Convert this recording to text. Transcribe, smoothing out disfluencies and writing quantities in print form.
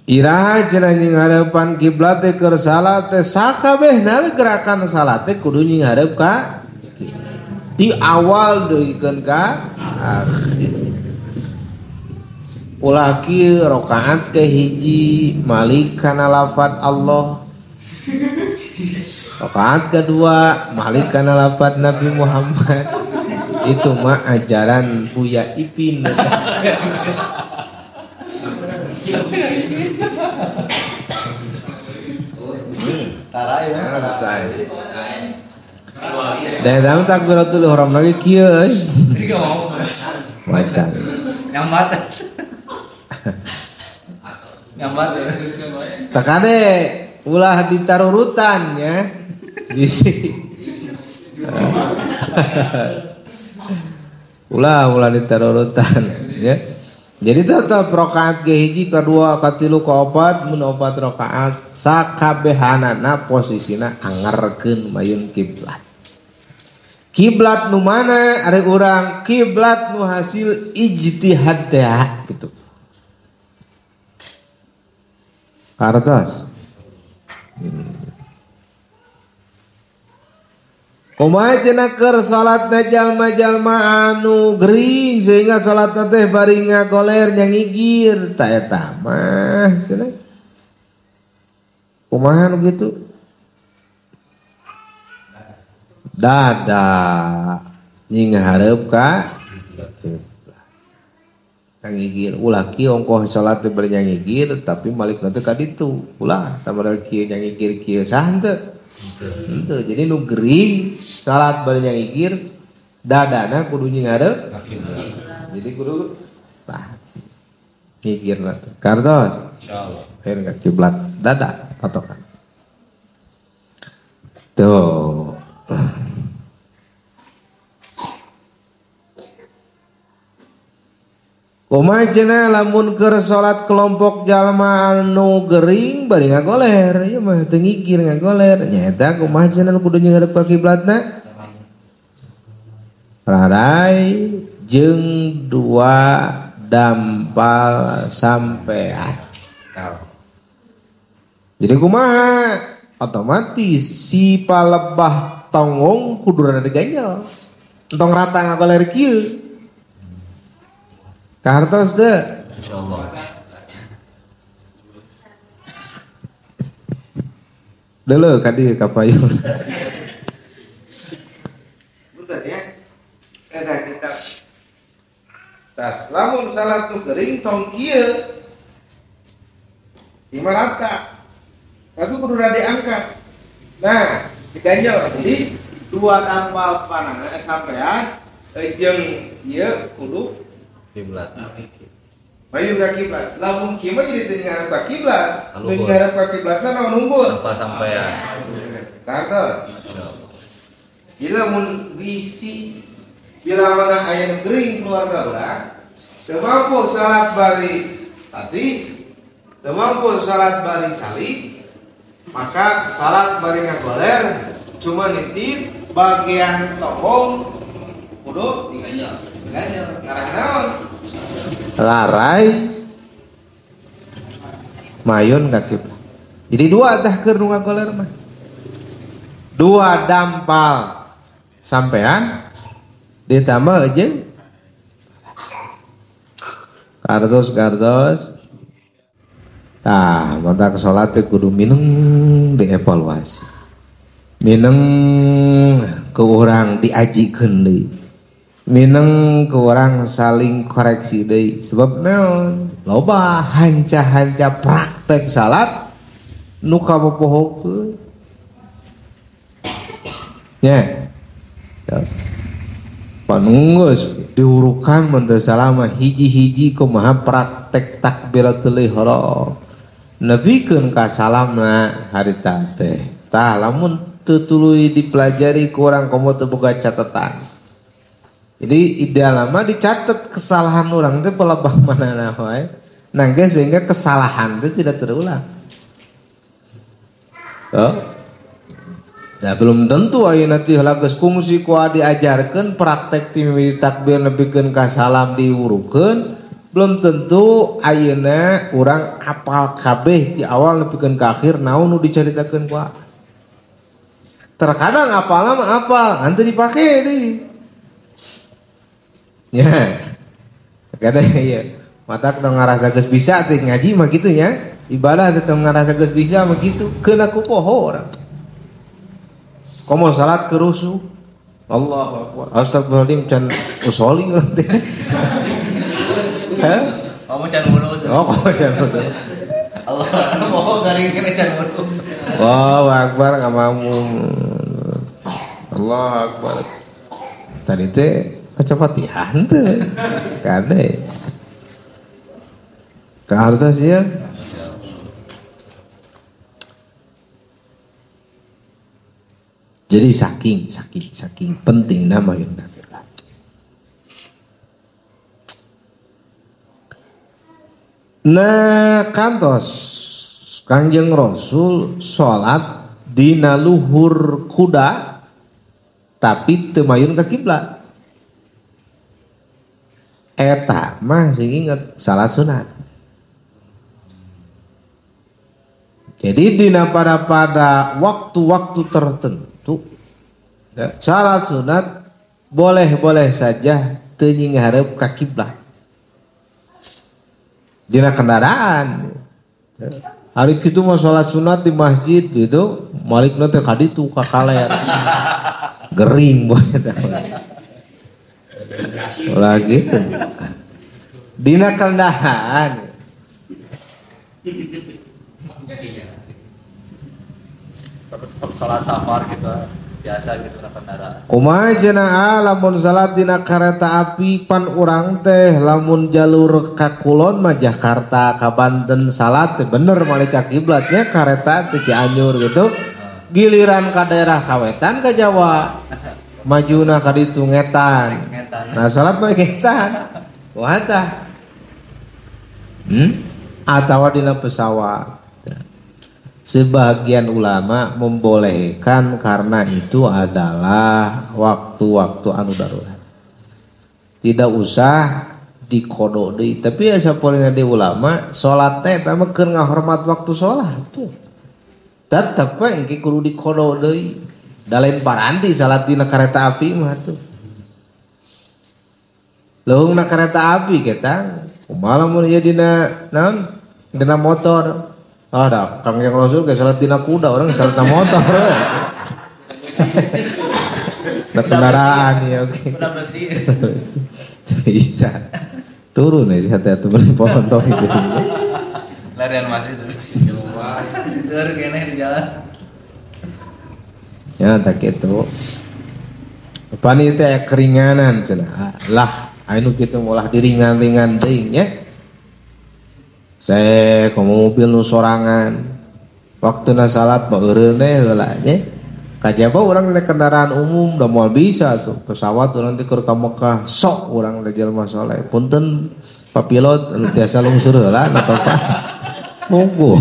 Iraha cenah nyinghareupan kiblat teh keur salat teh sakabehna we gerakan salat teh kudu nyinghareup ka di awal deugikeun ka akhir. Ulah kieu rakaat ke hiji malik kana lafat Allah. Rakaat kedua malik kana lafat Nabi Muhammad. Itu mah ajaran Buya Ipin. Dan dalam takbiratul ihram lagi kieu euy. Macan. Nyambat. Nyambat. Takade ulah ditarurutan ya. Bisi. Ulah ditarurutan ya. Jadi tetap rakaat ke hiji, kedua, katilu, keopat, mun opat rakaat sakabehanana posisina angerkeun mayun kiblat. Kiblat nu mana ari urang kiblat nu hasil ijtihad teh gitu. Kartos. Kumaha cenah keur salatna jalma-jalma anu gering sehingga salatna teh bari ngagoler nyangigir ta eta mah cenah. Kumaha nu kitu? Dada nyinghareup ka kiblat. Nyangigir ulah kieu ongkoh salat teh bari nyangigir tapi malikna teh ka ditu. Ulah sabar kieu nyangigir kieu sah henteu? Henteu. Jadi nu gering salat bari nyangigir dadana kudu nyinghareup kiblat. Jadi kudu tah ngigirna teh. Kartos? Insyaallah. Ayeuna ka kiblat dada patokan. Tuh. Kumaha cenah lamun keur salat kelompok jalma anu gering bari ngagoler ieu mah teu ngigir ngagoler nyaeta kumaha cenah kudu nyinghareup ka kiblatna rarai jeung dua dampal sampean. Jadi kumaha otomatis si palebah tonggong kudu rada diganjel entong rata ngagoler kieu. Kartos deh. Insyaallah. Dulu kadi kapayun. Bentar ya. Eta kita. Tas lamun salat nu gering tong kieu. Lima rata. Tapi kudu rada diangkat. Nah, diganjel. Jadi dua dampal panangan sampean jeung ieu kudu kiblat. Mayun ka kiblat. Lamun kieu mah jadi teu ngarep ka kiblat. Teu ngarep ka kiblatna naon unggul? Tanpa sampean. Kartos. Jadi lamun bisi bila mana aya nu gering keluarga urang teu mampu salat bari tadi, teu mampu salat bari calik, maka salat bari ngagoler cuma nitip bagian tokong kudu diganjel. Ngarah naon? Larai mayun ka kiblat. Jadi dua tah keur nu ngagoler mah. Dua dampal sampean ditambah jeung kartos-kartos. Tah, mata salat teh kudu mineng dievaluasi. Mineng ke urang diajikeun deui. Mineng ke urang saling koreksi deui. Sebab naon? Loba hanca-hanca praktek salat nu kapopohokeun. Nya. Panunggus diurukan mun teu salah mah hiji-hiji kumaha praktek takbiratul ihram. Nebikeun ka salamna harita teh. Tah lamun teu tuluy dipelajari ku urang komo teu boga catatan. Jadi ideal mah dicatat kesalahan urang teh pelebah manana wae. Nangge sehingga kesalahan teh tidak terulang. Oh. Nah, belum tentu ayeuna teh geus kungsi ku diajarkeun praktek timimi takbir nepikeun ka salam diurukeun Belum tentu ayeuna urang apal kabeh ti awal nepikeun ka akhir naon nu dicaritakeun ku. Terkadang apalna mah apal, henteu dipake deui. Ya. Kadang ieu matak tong ngarasa geus bisa teh ngaji mah kitu nya. Ibadah teh tong ngarasa geus bisa mah kitu, keuna ku poho urang. Komo salat kerusuh. Allahu akbar. Astagfirullahaladzim can usoli urang teh. Hah? Kamu can wudhu. Oh, kamu can wudhu. Allah, mau garing kena can wudhu. Allahu akbar ngamamu. Allahu akbar. Tadi teh maca Fatihah teh. Kade. Ka hartos ieu? Jadi saking penting nama yang. Nah kantos Kangjeng Rasul salat dina luhur kuda tapi teu mayun ka kiblat. Eta mah sing inget salat sunat. Jadi dina pada waktu-waktu tertentu ya, salat sunat boleh-boleh saja teu nyinghareup ka kiblat. Dina kendaraan. Hari kitu mah salat sunat di masjid gitu, malikna teh ka ditu ka kaler. Gering boy eta. Ulah gitu. Dina kendaraan. Salat safar gitu biasa gitu na kendaraan. Kumaha cenah lamun salat dina kereta api pan urang teh lamun jalur ka kulon mah Jakarta ka Banten salat teh bener malik ka kiblatnya kareta teh Cianjur gitu. Giliran ka daerah ka wetan ka Jawa majuna ka ditu ngetan. Nah salat malik ngetan. Kumaha tah? Atawa dina pesawat. Sebagian ulama membolehkan karena itu adalah waktu-waktu anu darurat. Tidak usah dikodok deui, tapi asa polinna di ulama salat teh eta mah keur ngahormat waktu salat tuh. Tetep we engke kudu dikodok deui. Da lain paranti salat dina kereta api mah tuh. Leuheungna kereta api kita, kumaha lamun ieu dina naon? Dina motor. Ah, dah, Kangjeng Rasul ge salat dina kuda, orang salat na motor. Na kendaraan ya, oke. Kuda besi. Bisa. Turun ya sih hati-hati beli pohon toh itu. Larian masih terus. Jujur kene di jalan. Ya, tak gitu. Panitia keringanan cenah. Lah, anu kitu molah diringan-ringan teuing nya. Saya ke mobil nu sorangan waktuna salat mah eureun heula nya. Kajaba urang naik kendaraan umum da moal bisa tuh. Pesawat urang teh keur ka Mekah sok urang teh jelema saleh. Punten Pak pilot anu tiasa lungsur heula na topa. Munggu.